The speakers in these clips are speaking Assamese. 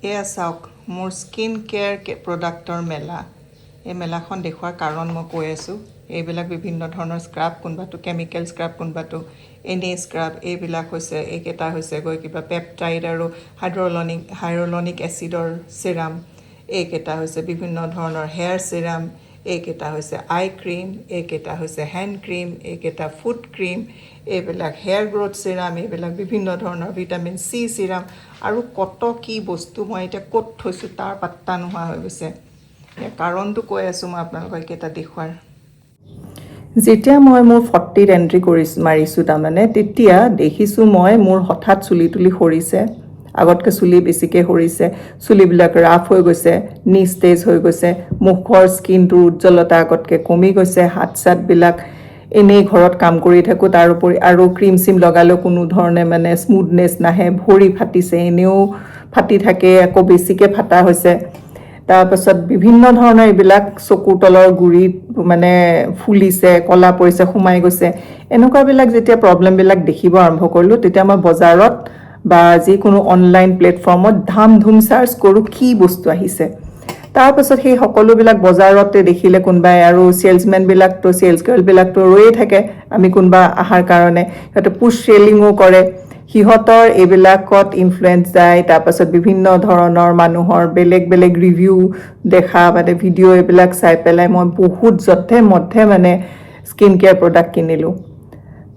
এয়া চাওক, মোৰ স্কিন কেয়াৰ প্ৰডাক্টৰ মেলা। এই মেলাখন দেখুওৱাৰ কাৰণ মই কৈ আছোঁ। এইবিলাক বিভিন্ন ধৰণৰ স্ক্ৰাব, কোনোবাটো কেমিকেল স্ক্ৰাব, কোনোবাটো এনেই স্ক্ৰাব। এইবিলাক হৈছে, এইকেইটা হৈছে গৈ কিবা পেপটাইড আৰু হাইড্ৰলনিক এচিডৰ চিৰাম। এইকেইটা হৈছে বিভিন্ন ধৰণৰ হেয়াৰ চিৰাম। এইকেইটা হৈছে আই ক্ৰীম। এইকেইটা হৈছে হেণ্ড ক্ৰীম। এইকেইটা ফুট ক্ৰীম। এইবিলাক হেয়াৰ গ্ৰ'থ চিৰাম। এইবিলাক বিভিন্ন ধৰণৰ ভিটামিন চি চিৰাম আৰু কত কি বস্তু মই এতিয়া ক'ত থৈছোঁ তাৰ পাত্তা নোহোৱা হৈ গৈছে। ইয়াৰ কাৰণটো কৈ আছোঁ মই আপোনালোকক এইকেইটা দেখুওৱাৰ। যেতিয়া মই মোৰ 40ত এণ্ট্ৰি কৰি মাৰিছোঁ, তাৰমানে তেতিয়া দেখিছোঁ মই মোৰ হঠাৎ চুলি তুলি সৰিছে, আগতকৈ চুলি বেছিকৈ সৰিছে, চুলিবিলাক ৰাফ হৈ গৈছে, নিস্তেজ হৈ গৈছে, মুখৰ স্কিনটোৰ উজ্জ্বলতা আগতকৈ কমি গৈছে, হাত চাতবিলাক এনেই ঘৰত কাম কৰি থাকোঁ, তাৰোপৰি আৰু ক্ৰীম চিম লগালেও কোনো ধৰণে মানে স্মুথনেছ নাহে, ভৰি ফাটিছে, এনেও ফাটি থাকে, আকৌ বেছিকৈ ফাটা হৈছে। তাৰপাছত বিভিন্ন ধৰণৰ এইবিলাক চকুৰ তলৰ গুৰিত মানে ফুলিছে, ক'লা পৰিছে, সোমাই গৈছে। এনেকুৱাবিলাক যেতিয়া প্ৰব্লেমবিলাক দেখিব আৰম্ভ কৰিলোঁ, তেতিয়া মই বজাৰত বা যিকোনো অনলাইন প্লেটফৰ্মত ধাম ধুম চাৰ্চ কৰোঁ কি বস্তু আহিছে। তাৰপাছত সেই সকলোবিলাক বজাৰতে দেখিলে কোনোবাই আৰু চেলছমেনবিলাকতো, চেলছ গাৰ্লবিলাকতো ৰৈয়ে থাকে আমি কোনোবা অহাৰ কাৰণে। সিহঁতে পুছ চেলিঙো কৰে। সিহঁতৰ এইবিলাকত ইনফ্লুৱেঞ্চ যায়। তাৰপাছত বিভিন্ন ধৰণৰ মানুহৰ বেলেগ বেলেগ ৰিভিউ দেখা, মানে ভিডিঅ' এইবিলাক চাই পেলাই মই বহুত যধে মধে মানে স্কিন কেয়াৰ প্ৰডাক্ট কিনিলোঁ।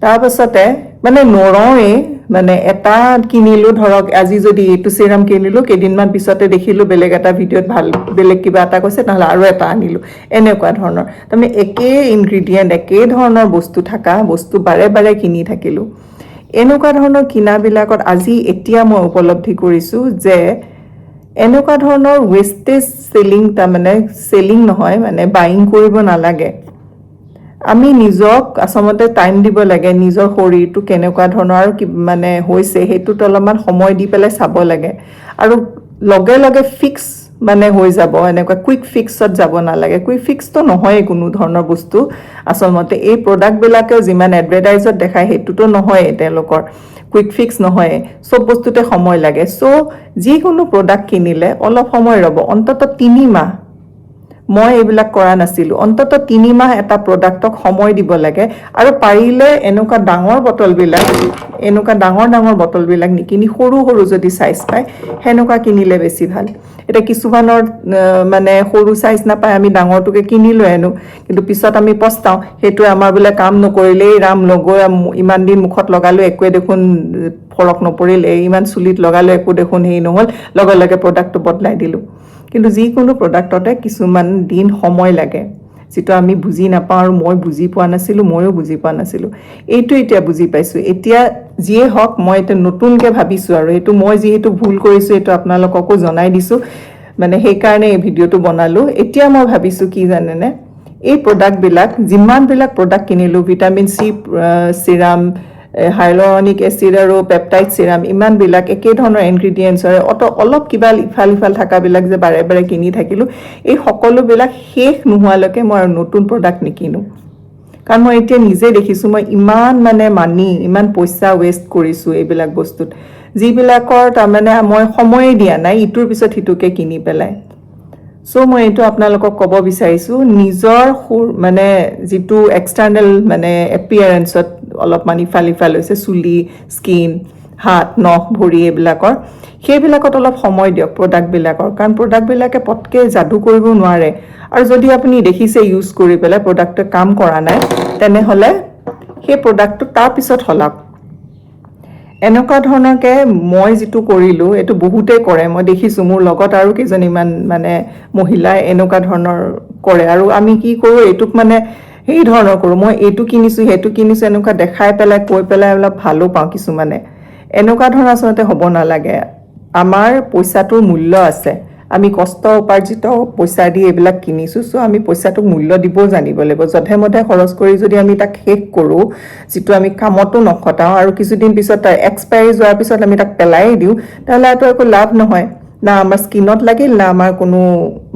তাৰপাছতে মানে নৰওঁৱেই, মানে এটা কিনিলোঁ, ধৰক আজি যদি এইটো চিৰাম কিনিলোঁ, কেইদিনমান পিছতে দেখিলোঁ বেলেগ এটা ভিডিঅ'ত ভাল বেলেগ কিবা এটা কৈছে, নহ'লে আৰু এটা আনিলোঁ, এনেকুৱা ধৰণৰ। তাৰমানে একেই ইনগ্ৰিডিয়েণ্ট, একেই ধৰণৰ বস্তু থকা বস্তু বাৰে বাৰে কিনি থাকিলোঁ। এনেকুৱা ধৰণৰ কিনাবিলাকত আজি এতিয়া মই উপলব্ধি কৰিছোঁ যে এনেকুৱা ধৰণৰ ৱেষ্টেজ চেলিং, তাৰমানে চেলিং নহয়, মানে বাইং কৰিব নালাগে। আমি নিজক আচলতে টাইম দিব লাগে। নিজৰ শৰীৰটো কেনেকুৱা ধৰণৰ আৰু কি মানে হৈছে, সেইটোত অলপমান সময় দি পেলাই চাব লাগে আৰু লগে লগে ফিক্স মানে হৈ যাব, এনেকুৱা কুইক ফিক্সত যাব নালাগে। কুইক ফিক্সটো নহয়েই কোনো ধৰণৰ বস্তু। আচলমতে এই প্ৰডাক্টবিলাকেও যিমান এডভাৰটাইজত দেখায়, সেইটোতো নহয়েই, তেওঁলোকৰ কুইক ফিক্স নহয়ে। চব বস্তুতে সময় লাগে। চ' যিকোনো প্ৰডাক্ট কিনিলে অলপ সময় ৰ'ব, অন্ততঃ 3 মাহ। মই এইবিলাক কৰা নাছিলোঁ। অন্ততঃ 3 মাহ এটা প্ৰডাক্টক সময় দিব লাগে আৰু পাৰিলে এনেকুৱা ডাঙৰ বটলবিলাক, এনেকুৱা ডাঙৰ ডাঙৰ বটলবিলাক নিকিনি সৰু সৰু যদি চাইজ পায়, সেনেকুৱা কিনিলে বেছি ভাল। এতিয়া কিছুমানৰ মানে সৰু চাইজ নাপায়, আমি ডাঙৰটোকে কিনি লৈ আনো, কিন্তু পিছত আমি পস্তাওঁ, সেইটোৱে আমাৰ বোলে কাম নকৰিলেই, ৰাম লগৈ ইমান দিন মুখত লগালো, একোৱে দেখোন ফৰক নপৰিল, এই ইমান চুলিত লগালো, একো দেখোন হেৰি নহ'ল, লগে লগে প্ৰডাক্টটো বদলাই দিলোঁ। কিন্তু যিকোনো প্ৰডাক্টতে কিছুমান দিন সময় লাগে, যিটো আমি বুজি নাপাওঁ আৰু মই বুজি পোৱা নাছিলোঁ, ময়ো বুজি পোৱা নাছিলোঁ। এইটো এতিয়া বুজি পাইছোঁ। এতিয়া যিয়ে হওক, মই এতিয়া নতুনকৈ ভাবিছোঁ আৰু এইটো মই যিহেতু ভুল কৰিছোঁ, এইটো আপোনালোককো জনাই দিছোঁ, মানে সেইকাৰণে এই ভিডিঅ'টো বনালোঁ। এতিয়া মই ভাবিছোঁ কি জানেনে? এই প্ৰডাক্টবিলাক, যিমানবিলাক প্ৰডাক্ট কিনিলোঁ, ভিটামিন চি চিৰাম, হাইলৰনিক এচিড আৰু পেপটাইড চিৰাম, ইমানবিলাক একে ধৰণৰ ইনগ্ৰিডিয়েণ্টছৰে অলপ কিবা ইফাল সিফাল থকাবিলাক যে বাৰে বাৰে কিনি থাকিলোঁ, এই সকলোবিলাক শেষ নোহোৱালৈকে মই আৰু নতুন প্ৰডাক্ট নিকিনো। কাৰণ মই এতিয়া নিজে দেখিছোঁ, মই ইমান মানে মানি, ইমান পইচা ৱেষ্ট কৰিছোঁ এইবিলাক বস্তুত, যিবিলাকৰ তাৰমানে মই সময়ে দিয়া নাই, ইটোৰ পিছত সিটোকে কিনি পেলাই। চ' মই এইটো আপোনালোকক ক'ব বিচাৰিছোঁ, নিজৰ সুৰ মানে যিটো এক্সটাৰ্নেল মানে এপিয়াৰেঞ্চত অলপমান ইফাল ইফাল হৈছে, চুলি, স্কিন, হাত, নখ, ভৰি এইবিলাকৰ, সেইবিলাকত অলপ সময় দিয়ক প্ৰডাক্টবিলাকৰ। কাৰণ প্ৰডাক্টবিলাকে পটকৈ যাদু কৰিব নোৱাৰে। আৰু যদি আপুনি দেখিছে ইউজ কৰি পেলাই প্ৰডাক্টটোৱে কাম কৰা নাই, তেনেহ'লে সেই প্ৰডাক্টটো তাৰপিছত সলাওক। এনেকুৱা ধৰণৰকৈ মই যিটো কৰিলোঁ, এইটো বহুতেই কৰে, মই দেখিছোঁ। মোৰ লগত আৰু কেইজনীমান মানে মহিলাই এনেকুৱা ধৰণৰ কৰে। আৰু আমি কি কৰোঁ, এইটোক মানে সেই ধৰণৰ কৰোঁ, মই এইটো কিনিছোঁ, সেইটো কিনিছোঁ, এনেকুৱা দেখাই পেলাই, কৈ পেলাই অলপ ভালো পাওঁ কিছুমানে। এনেকুৱা ধৰণৰ আচলতে হ'ব নালাগে। আমাৰ পইচাটোৰ মূল্য আছে। আমি কষ্ট উপাৰ্জিত পইচা দি এইবিলাক কিনিছোঁ। চ' আমি পইচাটোক মূল্য দিবও জানিব লাগিব। যধে মধে খৰচ কৰি যদি আমি তাক শেষ কৰোঁ, যিটো আমি কামতো নখটাওঁ আৰু কিছুদিন পিছত তাৰ এক্সপায়াৰী যোৱাৰ পিছত আমি তাক পেলাইয়ে দিওঁ, তেনেহ'লে এইটো একো লাভ নহয় না। আমাৰ স্কিনত লাগিল না, আমাৰ কোনো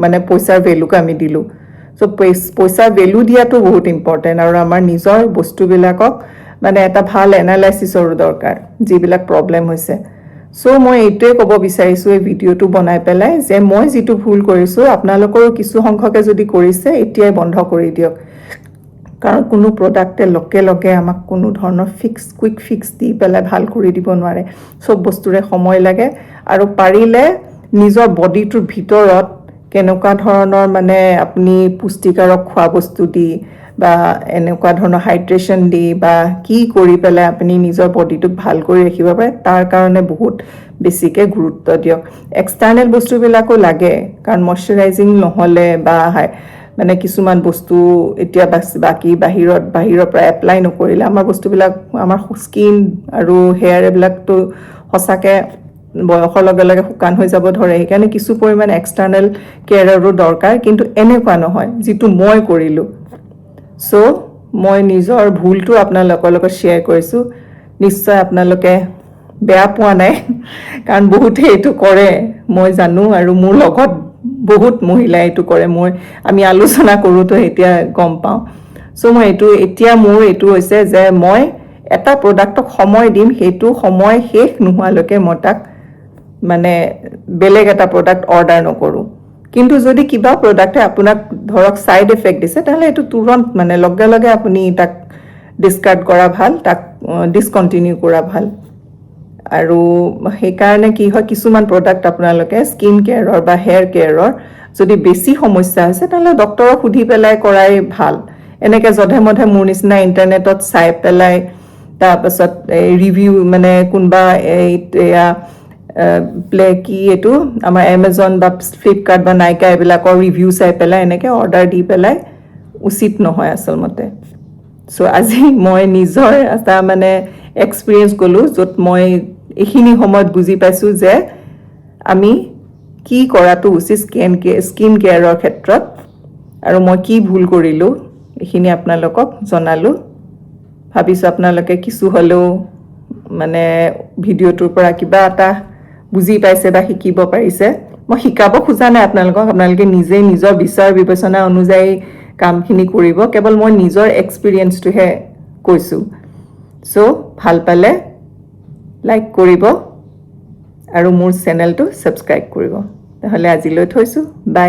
মানে পইচাৰ ভেলুকে আমি দিলোঁ। চ' পইচাৰ ভেলু দিয়াটো বহুত ইম্পৰ্টেণ্ট আৰু আমাৰ নিজৰ বস্তুবিলাকক মানে এটা ভাল এনালাইচিছৰো দৰকাৰ, যিবিলাক প্ৰব্লেম হৈছে। চ' মই এইটোৱে ক'ব বিচাৰিছোঁ এই ভিডিঅ'টো বনাই পেলাই যে মই যিটো ভুল কৰিছোঁ, আপোনালোকৰো কিছু সংখ্যকে যদি কৰিছে, এতিয়াই বন্ধ কৰি দিয়ক। কাৰণ কোনো প্ৰডাক্টে লগে লগে আমাক কোনো ধৰণৰ কুইক ফিক্স দি পেলাই ভাল কৰি দিব নোৱাৰে। চব বস্তুৰে সময় লাগে। আৰু পাৰিলে নিজৰ বডিটোৰ ভিতৰত কেনেকুৱা ধৰণৰ মানে আপুনি পুষ্টিকাৰক খোৱা বস্তু দি বা এনেকুৱা ধৰণৰ হাইড্ৰেশ্যন দি বা কি কৰি পেলাই আপুনি নিজৰ বডিটোক ভাল কৰি ৰাখিব পাৰে, তাৰ কাৰণে বহুত বেছিকৈ গুৰুত্ব দিয়ক। এক্সটাৰ্নেল বস্তুবিলাকো লাগে, কাৰণ মইশ্চাৰাইজিং নহ'লে বা মানে কিছুমান বস্তু এতিয়া বাকী বাহিৰৰ পৰা এপ্লাই নকৰিলে আমাৰ বস্তুবিলাক, আমাৰ স্কিন আৰু হেয়াৰ এইবিলাকতো সঁচাকৈ বয়সৰ লগে লগে শুকান হৈ যাব ধৰে। সেইকাৰণে কিছু পৰিমাণে এক্সটাৰ্নেল কেয়াৰৰো দৰকাৰ, কিন্তু এনেকুৱা নহয় যিটো মই কৰিলোঁ। চ' মই নিজৰ ভুলটো আপোনালোকৰ লগত শ্বেয়াৰ কৰিছোঁ। নিশ্চয় আপোনালোকে বেয়া পোৱা নাই, কাৰণ বহুতে এইটো কৰে, মই জানো। আৰু মোৰ লগত বহুত মহিলাই এইটো কৰে। আমি আলোচনা কৰোঁতো এতিয়া গম পাওঁ। চ' মই এইটো এতিয়া মোৰ এইটো হৈছে যে মই এটা প্ৰডাক্টক সময় দিম, সেইটো সময় শেষ নোহোৱালৈকে মই তাক মানে বেলেগ এটা প্ৰডাক্ট অৰ্ডাৰ নকৰোঁ। কিন্তু যদি কিবা প্ৰডাক্টে আপোনাক ধৰক ছাইড এফেক্ট দিছে, তেনেহ'লে এইটো তুৰন্ত মানে লগে লগে আপুনি তাক ডিছকাৰ্ড কৰা ভাল, তাক ডিছকণ্টিনিউ কৰা ভাল। আৰু সেইকাৰণে কি হয়, কিছুমান প্ৰডাক্ট আপোনালোকে স্কিন কেয়াৰৰ বা হেয়াৰ কেয়াৰৰ যদি বেছি সমস্যা হৈছে, তেনেহ'লে ডক্তৰক সুধি পেলাই কৰাই ভাল। এনেকৈ জধে মধে মোৰ নিচিনা ইণ্টাৰনেটত চাই পেলাই, তাৰপাছত এই ৰিভিউ মানে কোনোবা এই এয়া প্লে কি এইটো আমাৰ এমেজন বা ফ্লিপকাৰ্ট বা নাইকা এইবিলাকৰ ৰিভিউ চাই পেলাই এনেকৈ অৰ্ডাৰ দি পেলাই উচিত নহয় আচলমতে। চ' আজি মই নিজৰ এটা মানে এক্সপিৰিয়েঞ্চ ক'লোঁ, য'ত মই এইখিনি সময়ত বুজি পাইছোঁ যে আমি কি কৰাটো উচিত স্কিন কেয়াৰৰ ক্ষেত্ৰত আৰু মই কি ভুল কৰিলোঁ, এইখিনি আপোনালোকক জনালোঁ। ভাবিছোঁ আপোনালোকে কিছু হ'লেও মানে ভিডিঅ'টোৰ পৰা কিবা এটা বুজি পাইছে বা শিকিব পাৰিছে। মই শিকাব খোজা নাই আপোনালোকক, আপোনালোকে নিজেই নিজৰ বিচাৰ বিবেচনা অনুযায়ী কামখিনি কৰিব। কেৱল মই নিজৰ এক্সপিৰিয়েঞ্চটোহে কৈছোঁ। চ' ভাল পালে লাইক কৰিব আৰু মোৰ চেনেলটো ছাবস্ক্ৰাইব কৰিব। নহ'লে আজিলৈ থৈছোঁ, বাই।